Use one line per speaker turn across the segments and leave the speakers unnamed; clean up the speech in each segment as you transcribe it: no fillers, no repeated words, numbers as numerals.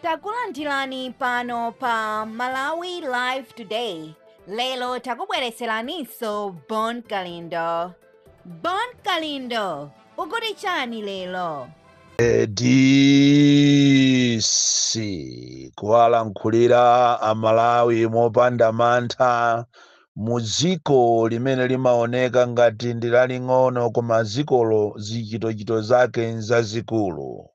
Takulandirani pano pa Malawi Live Today. Lero takubwereseraninso Bon Kalindo. Bon Kalindo, ukuti chani lero?
DC kuwalankhulira Amalawi mopanda mantha mu dziko limene limaoneka ngati ndi laling'ono, koma dzikolo zichitochito zake nzazikulu,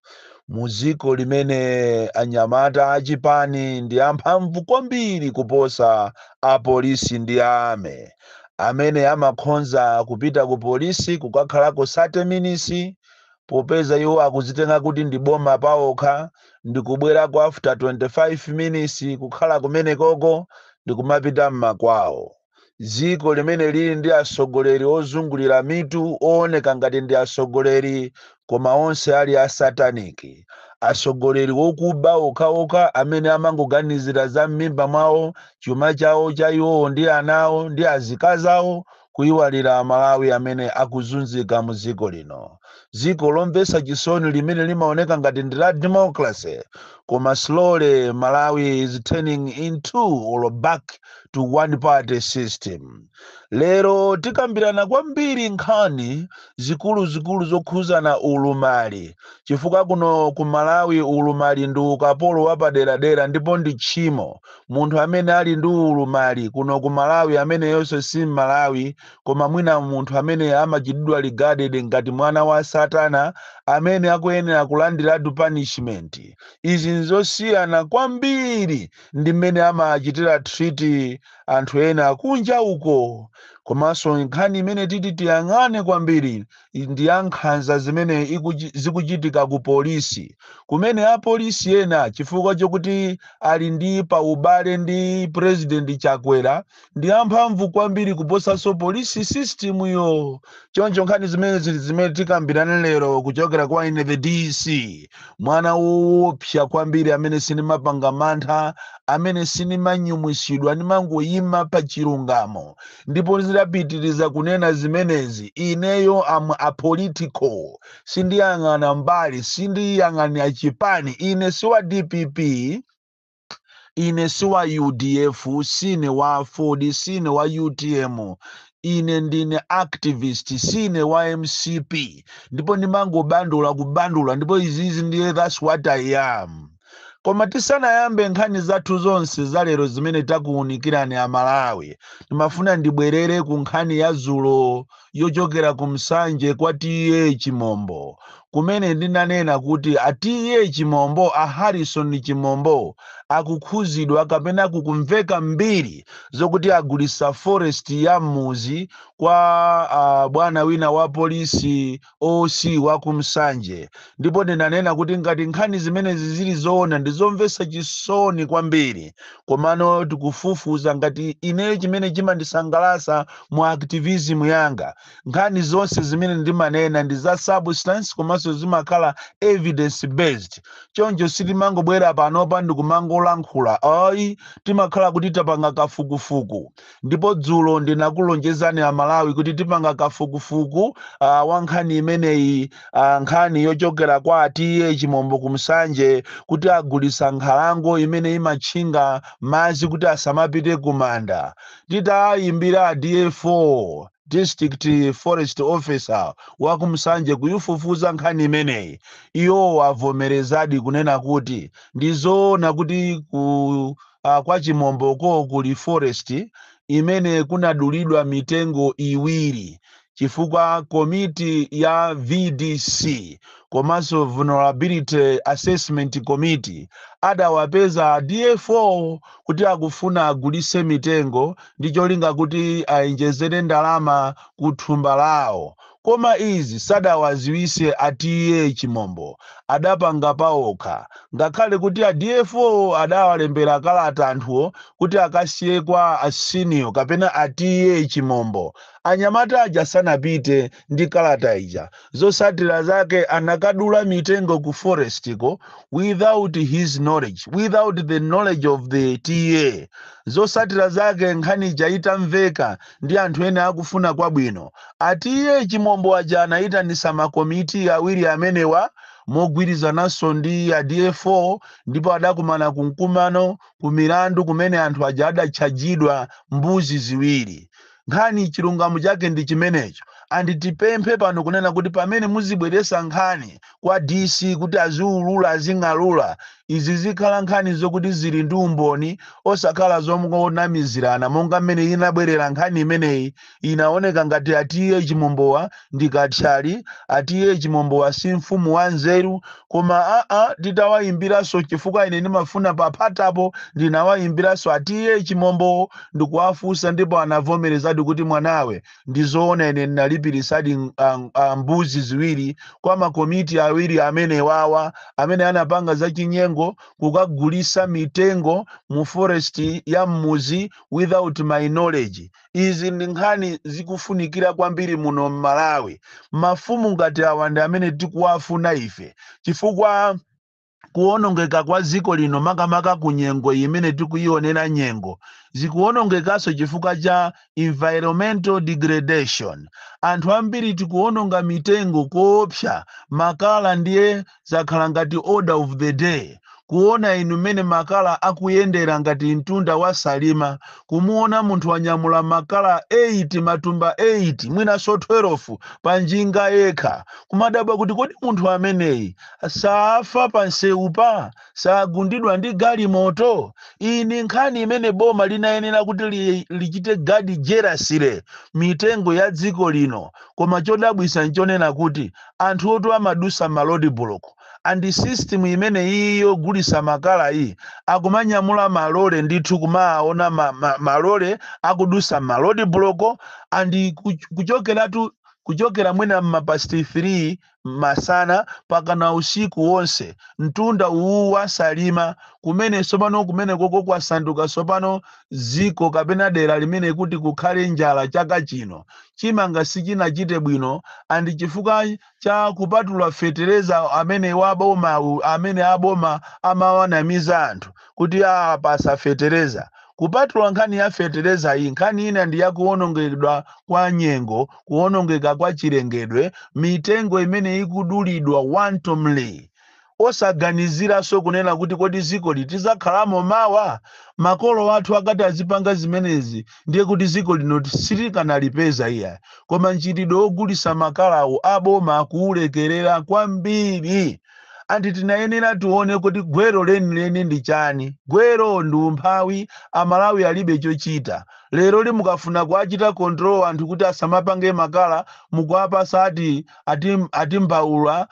mu dziko limene anyamata achipani ndi amphamvu kwambiri kuposa apolisi ndi ame amene amakhonza kupita ku polisi kukakhalako 30 minutes, popeza iwo akuzitenga kuti ndi boma pawokha, ndikubwerako after 25 minutes kukhala kumenekoko ndikumapita mmakwawo. Dziko limene lili ndi atsogoleri ozungulira mitu, ooneka ngati ndi atsogoleri koma onse ali asataniki, atsogoleri wokuba okhaokha amene amangoganizira za m'mimba mwawo, chuma chawo cha iwowo ndi anawo ndi azikazi awo, kuyiwalira Amalawi amene akuzunzika mu dziko lino. Dziko lomvetsa chisoni limene limaoneka ngati ndi la democracy, koma slowly Malawi is turning into or back to one party system. Lero tikambirana kwambiri nkhani zikuluzikulu zokhuzana ulumali, chifukwa kuno ku Malawi ulumali ndi ukapolo wapaderadera ndipo ndi tchimo. Munthu amene ali ndi ulumali kuno ku Malawi, ameneyonso si Mmalawi, koma mwina munthu amene amachitidwa regarded ngati mwana wa satana amene akuyenera kulandiratu punishment. Izi nzosiyana kwambiri ndi mmene amachitira treat anthu ena kunja uko. Komanso nkhani imene titi tiyang'ane kwambiri ndi ya nkhanza zimene zikuchitika ku polisi, kumene apolisi ena, chifukwa chokuti ali ndi paubale ndi President Chakwera, ndi amphamvu kwambiri kuposanso polisi system yo. Choncho nkhani zimene zili zimene tikambirane lero kuchokera kwa ine, the DC, mwana woopsa kwambiri amene sindimapanga mantha, amene sindimanyumwisidwa, ndimangoyima pa chilungamo ndipo ndidapitiriza kunena zimenezi. Ineyo am apolitical, sindiyang'ana mbali, sindiyang'ana chipani. Ine siwa DPP, ine siwa UDF, sine wa Ford, sine wa UTM. Ine ndine activist, sine wa MCP, ndipo ndimangobandula kubandula, ndipo izizi ndiye that's what I am. Koma tisanayambe nkhani zathu zonse zalero zimene takuwunikirani Amalawi, ndimafuna ndibwerere ku nkhani ya zulo yochokera ku Msanje kwa T/A Chimombo, kumene ndinanena kuti a T/A Chimombo, a Harrison Chimombo, akukhuzidwa kapena kukumveka mbiri zokuti agulisa forest ya mmuzi kwa bwana wina wa polisi, OC wa kumsanje. Ndipo ndinanena kuti ngati nkhani zimenezi zili zoona, ndizomvetsa chisoni kwambiri, komano tikufufuza. Ngati ineyo, chimene chimandisangalatsa mu activism yanga, nkhani zonse zimene ndimanena ndi za substance komanso zimakhala evidence based. Choncho sitimangobwera panopa ndikumangolankhula, ayi, timakhala kuti tapanga kafukufuku. Ndipo dzulo ndinakulonjezani Amalawi kuti tipanga kafukufuku wa nkhani imeneyi, nkhani yochokera kwa T/A Chimombo kumsanje, kuti agulisa nkhalango imene imatchinga madzi kuti asamapite kumanda. Titayimbira DFO, district forest officer wa kumsanje, kuyifufuza nkhani imeneyi, iwo avomerezadi kunena kuti ndizoona kuti kwa Chimomboko kuli forest imene kunadulidwa mitengo iwiri, chifukwa komiti ya VDC komanso Vulnerability Assessment Committee adawapeza DFO kuti akufuna agulise mitengo ndi cholinga kuti ayenjezere ndalama ku thumba lawo. Koma izi sadawaziwise a T/A Chimombo, adapanga paokha, ngakhale kuti a DFO adawalembera kalata anthuwo kuti akasiye kwa a senior kapena a T/A Chimombo. Anyamata aja sanapite ndi kalata ija. Zosatira zake anakadula mitengo ku forestiko without his knowledge, without the knowledge of the TA. Zosatira zake, nkhani ija itamveka ndi anthu ena akufuna kwabwino, a T/A Chimombo aja anayitanisa makomiti awiri amenewa. Mogwirizananso ndi a DFO, ndipo adakumana ku mkumano ku milandu kumene anthu aja adatchajidwa mbuzi ziwiri. Nkhani, chilungamo chake ndi chimenecho. Anditipemphe pano kunena kuti pamene muzibweresa nkhani kwa DC kuti aziulula, azing'alula, izi zikhala nkhani zokuti zili ndi umboni, osakhala zongonamizirana monga mmene inabwerera nkhani imeneyi. Inaoneka ngati a T/A Chimombowa ndi kathyali, a T/A Chimombowa si mfumu wa nzeru. Koma aa, titawayimbiranso, chifukwa ine ndimafuna paphatapo, ndinawayimbiranso a T/A Chimombo ndikuwafunsa, ndipo anavomerezadi kuti, "Mwanawe, ndizoona, ine ndinalipirisadi mbuzi ziwiri kwa makomiti awiri amene wawa amene anapanga zachinyengo kukagulisa mitengo mu forest ya mmuzi without my knowledge." Izi ndi nkhani zikufunikira kwambiri muno m'Malawi. Mafumu ngati awa ndi amene tikuwafuna ife, chifukwa kuwonongeka kwa dziko lino, makamaka ku nyengo imene tikuyionera, nyengo zikuwonongekanso chifukwa cha environmental degradation. Anthu ambiri tikuwononga mitengo koopsa. Makala ndiye zakhala ngati order of the day. Kuona inu mmene makala akuyendera ngati mtunda wa Salima, kumuona munthu wanyamula makala 8, matumba 8, mwinanso 12 pa njinga yekha, kumadabwa kuti kodi munthu ameneyi safa pa nsewupa, sagundidwa ndi galimoto? Iyi ndi nkhani imene boma linayenera kuti lichite guard jealously mitengo ya dziko lino. Koma chodabwisa nchonena kuti anthu oto amadusa ma road block and system imene iyi yogulisa makala iyi, akumanyamula malole ndithu, kumaona malole akudusa ma road block and kuchokeratu, kuchokera mwina mma past 3 masana pakana usiku wonse, mtunda uwu wasalima kumene sopano, kumene koko kwasanduka sopano ziko kapena dera limene kuti kukhale njala chaka chino. Chimanga sichinachite bwino, and chifukwa cha kupatula fetereza amene waboma, amene aboma amawanamiza anthu kuti apasa fetereza. Kupatula nkhani ya fetereza iyi, nkhani ina ndi yakuwonongedwa kwa nyengo, kuwonongeka kwa chilengedwe, mitengo imene ikudulidwa wantonly, osaganiziranso kunena kuti kodi ziko litizakhalamo mawa? Makolo athu akati azipanga zimenezi, ndiye kuti ziko lino silikanalipeza iya. Koma mchitidwe wogulisa makalawo aboma akuulekerera kwambiri. Anti tinayenera tione kuti gwero lenileni ndi chani. Gwero ndi umphawi. Amalawi alibe chochita. Lero limukafuna kuachita control anthu kuti asamapange makala, mukuapasa ati mbawula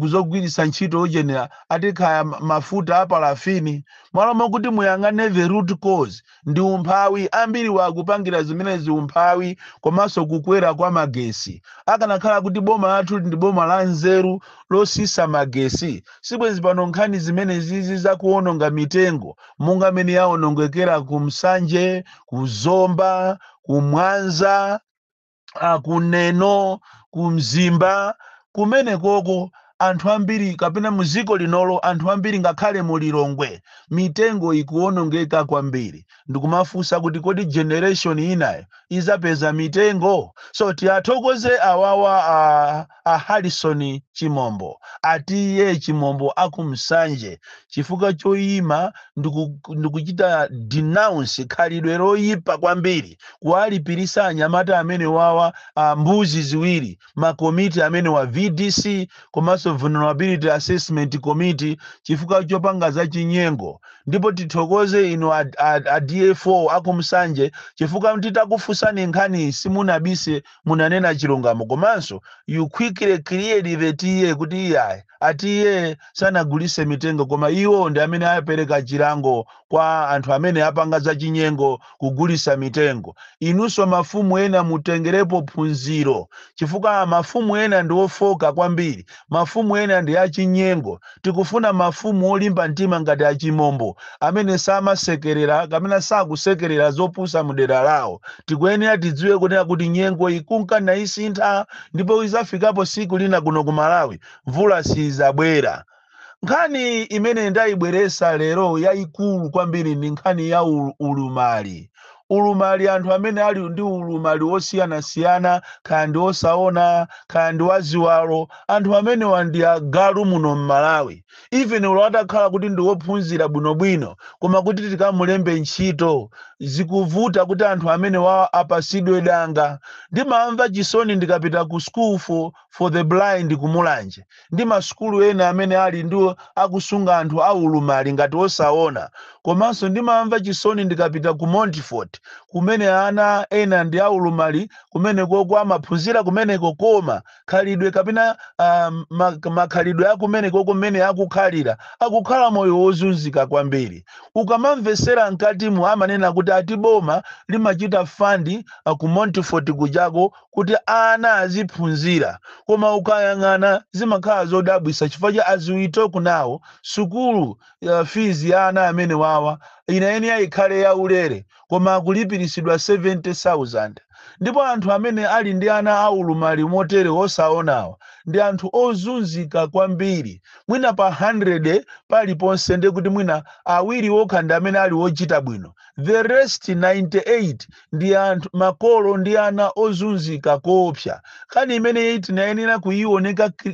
zogwiritsa ntchito ojenera, ati khaya mafuta a palafini, malo mokuti muyang'ane the root cause ndi umphawi. Ambiri wakupangira zimenezi umphawi komanso kukwera kwa magesi. Akanakhala kuti boma lathu ndi boma la nzeru losisa magesi, sibwenzi pano nkhani zimenezizi zakuwononga mitengo monga mene yawonongekera ku Msanje, ku Zomba, ku Mwanza, ku Neno, ku Mzimba, kumene koko anthu ambiri, kapena muziko linolo anthu ambiri, ngakhale mu Lilongwe, mitengo ikuwonongeka kwambiri. Ndikumafunsa kuti kodi generation inayo izapeza mitengo? So tiyathokoze awawa a Harrison Chimombo, a T/A Chimombo akumsanje, chifukwa choyima ndikuchita denounce khalidwe loyipa kwambiri, kuwalipirisa anyamata amene wawa mbuzi ziwiri, makomiti amene wa VDC komanso Vulnerability Assessment Committee, chifukwa chopanga zachinyengo. Ndipo tithokoze inu a DFO akumsanje, chifukwa titakufunsani nkhani simunabise, munanena chilungamo. Komanso you quickly cleared the TA kuti iyayi, a T/A sanagulise mitengo, koma iwo ndi amene apereka chilango kwa anthu amene apanga zachinyengo kugulisa mitengo. Inunso mafumu ena mutengerepo phunziro, chifukwa mafumu ena ndi ofoka kwambiri, mafumu ena ndi achinyengo. Tikufuna mafumu olimba mtima ngati Achimombo amene samasekerera kapena sakusekerera zopusa mudera lawo. Tikuyenera tidziwe kunena kuti nyengo ikunka naisintha, ndipo izafikapo siku lina kuno ku Malawi mvula sizabwera. Nkhani imene ndayibweresa lero yayikulu kwambiri ndi nkhani ya ulumali. Ulumali, anthu amene ali ndi ulumali osiyanasiyana, kaya ndi osaona, kaya ndi waziwalo, anthu amenewa ndi agalu muno mMalawi. Even ulo atakhala kuti ndi wophunzira bwinobwino, koma kuti tikamulembe ntchito zikuvuta kuti anthu amene wa apasidwe danga. Ndimamva chisoni ndikapita ku School for the Blind kuMulanje ndi masukulu ena amene ali ndi akusunga anthu aulumali ngati osaona. Komanso ndimamva chisoni ndikapita ku Montfort, kumene ana ena ndi aulumali kumeneko amaphunzira kumeneko, koma khalidwe kapena makhalidwe akumeneko, kumene akukhalira, akukhala moyo wozunzika kwambiri. Ukamamvesera mkatimu, amanena kuti ati boma limachita fund ku Montfort kujako kuti ana aziphunzira, koma ukayang'ana zimakhala zodabwisa, chifukwa cha as we talk now, sukulu fees ya ana amene wawa inayenera ikhale yaulere, koma akulipiritsidwa 70,000. Ndipo anthu amene ali ndi ana aulumali motere osaonawa ndi anthu ozunzika kwambiri. Mwina pa 100 paliponse ndi kuti mwina awiri okha ndi amene ali wochita bwino, the rest 98 ndi anthu makolo ndi ana ozunzika koopsa. Nkhani imeneyi tinayenera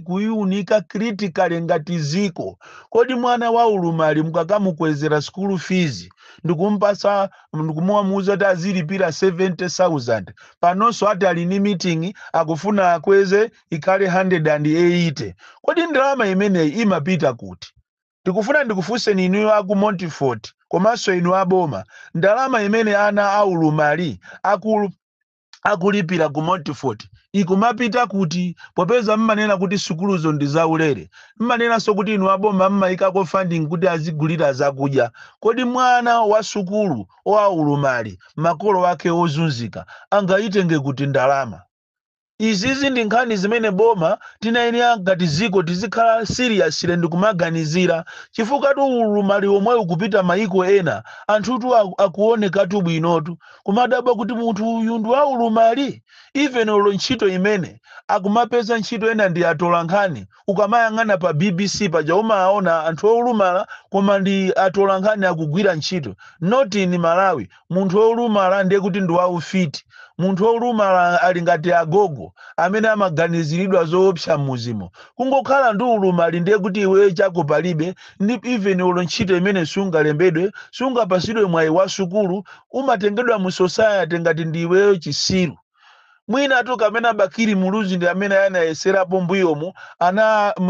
kuyiunika critically ngati ziko. Kodi mwana wa ulumali mukakamukwezera school fees ndikumpasa, ndikumuwamuuza kuti azilipira 70,000, panonso ati ali ndi meeting, akufuna akweze ikhale 180, kodi ndalama imeneyi imapita kuti? Ndikufuna ndikufunseni inuyo aku Montfort komanso inu aboma, ndalama imene ana aulumali akulipira ku Montfort ikumapita kuti, popeza mmanena kuti sukuluzo ndi zaulere? Mmanenanso kuti inu aboma mmayikako funding kuti azigulira zakudya. Kodi mwana wa sukulu waulumali, makolo ake ozunzika, angayitenge kuti ndalama? Izizi ndi nkhani zimene boma tinayenera ngati ziko tizikhala serious ndi kumaganizira, chifukwa tu ulumali omwe ukupita maiko ena, anthutu akuonekatu bwinotu, kumadabwa kuti munthu uyu ndi waulumali. Even olo ntchito imene akumapeza ntchito, ena ndi atola nkhani. Ukamayang'ana pa BBC paja, umaona anthu olumala koma ndi atola nkhani akugwira ntchito. Not in Malawi. Munthu wolumala ndiye kuti ndi waufiti. Munthu wolumala ali ngati agogo amene amaganiziridwa zoopsa m'muzimo. Kungokhala ndi ulumali ndiye kuti iweyo chako palibe, ndi even olo ntchito imene sungalembedwe, sungapasidwe mwayi wa sukulu, umatengedwa mu society ngati ndi iweyo chisiru. Mwinatu kamene Bakili Muluzi ndi amene anayeserapo mbuyomu,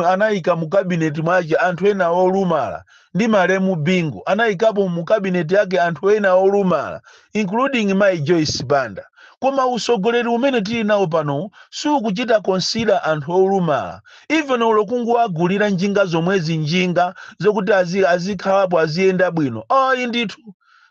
anayika mu kabineti mwake anthu ena olumala, ndi malemu Bingu anayikapo mu kabineti yake anthu ena olumala, including Mai Joyce Banda. Koma usogoleri umene tili nawo pano sukuchita consider anthu olumala, even olo kunguwagulira njinga zomwezi, njinga zokuti azikhalapo, aziyenda bwino, ayi ndithu.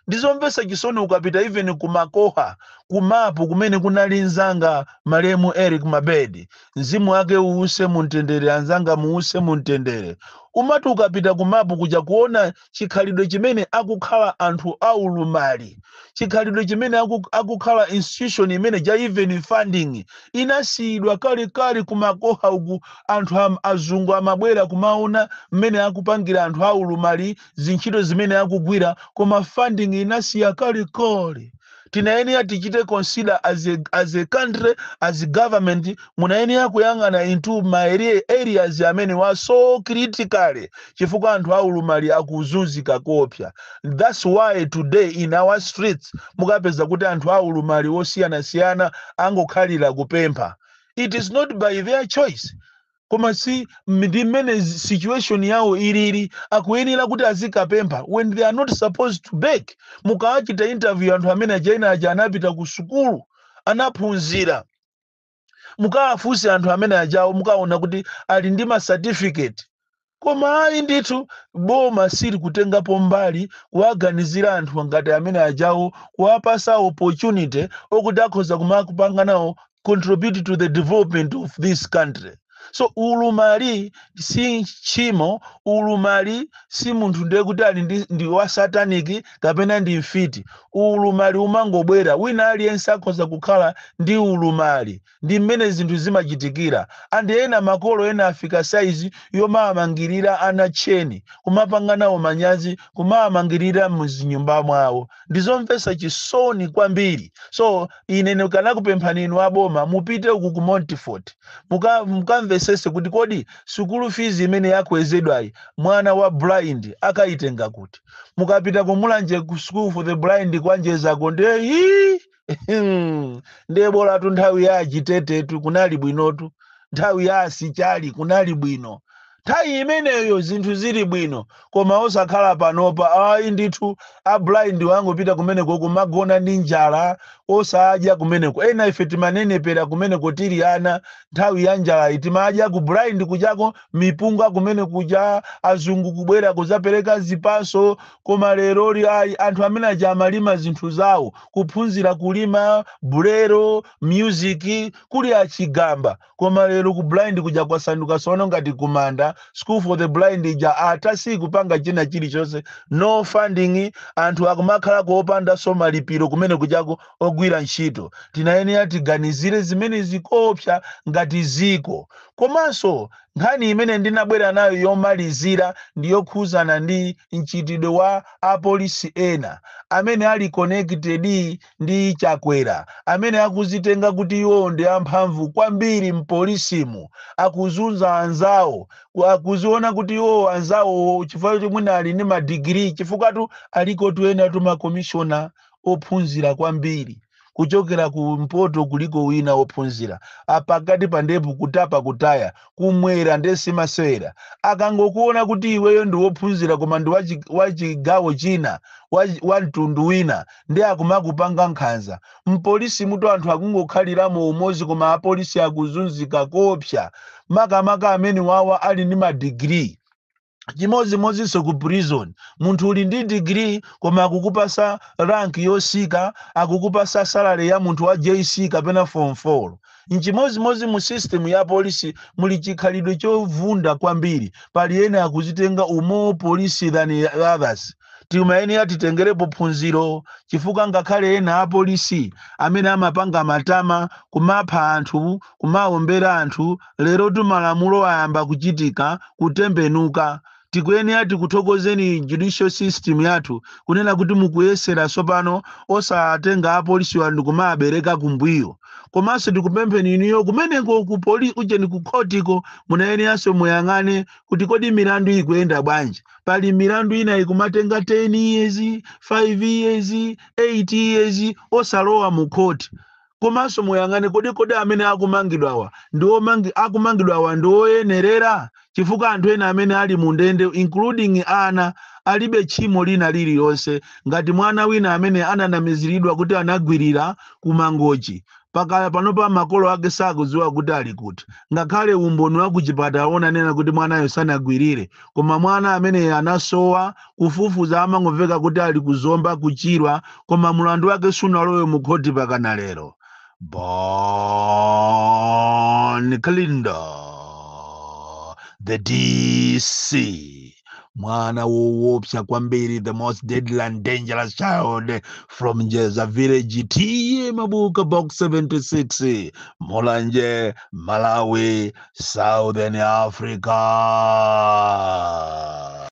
Ndizomvetsa chisoni ukapita even kumakoha, kumapu kumene kunali nzanga malemu Eric Mabedi, mzimu wake uuse mumtendere, anzanga muuse mumtendere. Umati ukapita kumapu kuja kuona chikhalidwe chimene akukhala anthu aulumali, chikhalidwe chimene akukhala, institution imene ja, even funding inasiyidwa kalekale kumakoha uku. Anthu azungu amabwera kumaona mmene akupangira anthu aulumali, zintchito zimene akugwira, koma funding inasiya kalekale. Tinayenera tichite consider as a country, as a government, munayenera kuyang'ana into ma areas amene wa so critically, chifukwa anthu aulumali akuzunzika kopsa. That's why today in our streets mukapeza kuti anthu aulumali osiyanasiyana angokhalira kupempha. It is not by their choice, koma si ndi mmene situation yawo ilili, akuyenera kuti azikapempha when they are not supposed to beg. Mukawachita interview anthu amene aja, aja anapita ku sukulu, anaphunzira. Mukawafunse anthu amene ajawo, mukaona kuti ali ndi ma certificate, koma ayi ndithu, boma sili kutengapo mbali kuwaganizira anthu ngati amene ajawo, kuwapasa opportunity okuti akhoza kumakupanga nawo contribute to the development of this country. So ulumali si tchimo. Ulumali si munthu ndiye kuti ali ndi wa satanic kapena ndi mfiti. Ulumali umangobwera, wina aliyense akhoza kukhala ndi ulumali. Ndi mmene zinthu zimachitikira. And ena makolo ena afika saizi yomamangirira ana tcheni, kumapanga nawo manyazi, kumamangirira mzinyumba mwawo. Ndizomvetsa chisoni kwambiri. So ine ndikanakupemphani inu aboma, mupite uku ku Montfort, mukamvesese kuti kodi sukulu fees imene yakwezedwayi, mwana wa blind akayitenga kuti? Mukapita kumulanje ku School for the Blind kwanjezako, ndiye hii, ndiye bolatu nthawi ya achitetetu kunali bwinotu, nthawi ya asichali kunali bwino, nthawi imeneyo zinthu zili bwino, koma osakhala panopa ayi ndithu. A blind wangopita kumeneko kumagona ndi njala, osadya kumeneko. Ena ife timanenepera kumeneko tili ana, nthawi ya njala timadya ku blind kuchako mipunga kumene kuja, azungu kubwera kuzapereka zipaso. Koma leroli ayi, anthu amene aja amalima zinthu zawo, kuphunzira kulima, braille, music, kuli achigamba. Koma lero ku blind kuja kwasanduka sono ngati kumanda. School for the Blind ija atasi kupanga china chilichonse, no funding. Anthu akumakhala kuopanda so malipiro kumene kujako ogwira ntchito. Tinayenera tiganizire zimene zikopsa ngati ziko. Komanso nkhani imene ndinabwera nayo yomalizira ndi yokhuzana ndi mchitidwe wa apolisi ena amene ali connected ndi Chakwera, amene akuzitenga kuti iwo ndi amphamvu kwambiri mpolisimu, akuzunza anzawo, akuziona kuti iwo anzawo chifukwa choti mwina ali ndi madigiri, chifukwa tu aliko tu ena tu makomishona ophunzira kwambiri kuchokera kumpoto, kuliko wina wophunzira apakati pandepu kutapa kutaya kumwera ndesimasewera. Akangokuona kuti iweyo ndi wophunzira koma ndi wachigawo china, wa mtundu wina, ndi akumakupanga nkhanza. Mpolisi mutu anthu akungokhaliramo umodzi, koma apolisi akuzunzika kopsa, makamaka amene wawa ali ndi madigiri. Chimodzimodzinso ku prison, munthu uli ndi digiri koma akukupasa rank yosika, akukupasa salary ya munthu wa JC kapena form 4. Nchimodzimodzi mu system ya polisi muli chikhalidwe chovunda kwambiri. Pali ena akuzitenga more police than others. Timayenera titengerepo phunziro, chifukwa ngakhale ena apolisi amene amapanga matama kumapha anthu, kumawombera anthu, lero malamulo ayamba kuchitika kutembenuka. Tikuyenera tikuthokozeni judicial system yathu kunena kuti mukuyesera tsopano osatenga apolisi wanu kumabereka kumbuyo. Komanso tikupempheni inuyo kumeneko ku poli ujeni ku khotiko, munayeneranso muyang'ane kuti kodi milandu ikuyenda bwanji. Pali milandu ina ikumatenga 10 years, 5 years, 8 years osalowa mu khoti. Komanso muyang'ane kodi amene akumangidwawa ndi akumangidwawa ndi oyenerera, chifukwa anthu ena amene ali mu ndende, including ana, alibe tchimo lina lililonse, ngati mwana wina amene ananamiziridwa kuti anagwirira ku Mangochi. Pakaya panopa makolo ake sakudziwa kuti ali kuti, ngakhale umboni wa kuchipatala onanena kuti mwanayo sanagwirire, koma mwana amene anasowa. Kufufuza amangomveka kuti ali kuzomba kuchirwa, koma mulandu wake sunalowe mu khoti pakana lero. Bon Kalindo, the DC, mwana woopsa kwambiri, the most deadly and dangerous child from Njeza village, T/A Mabuka, Box 76, Mulanje, Malawi, Southern Africa.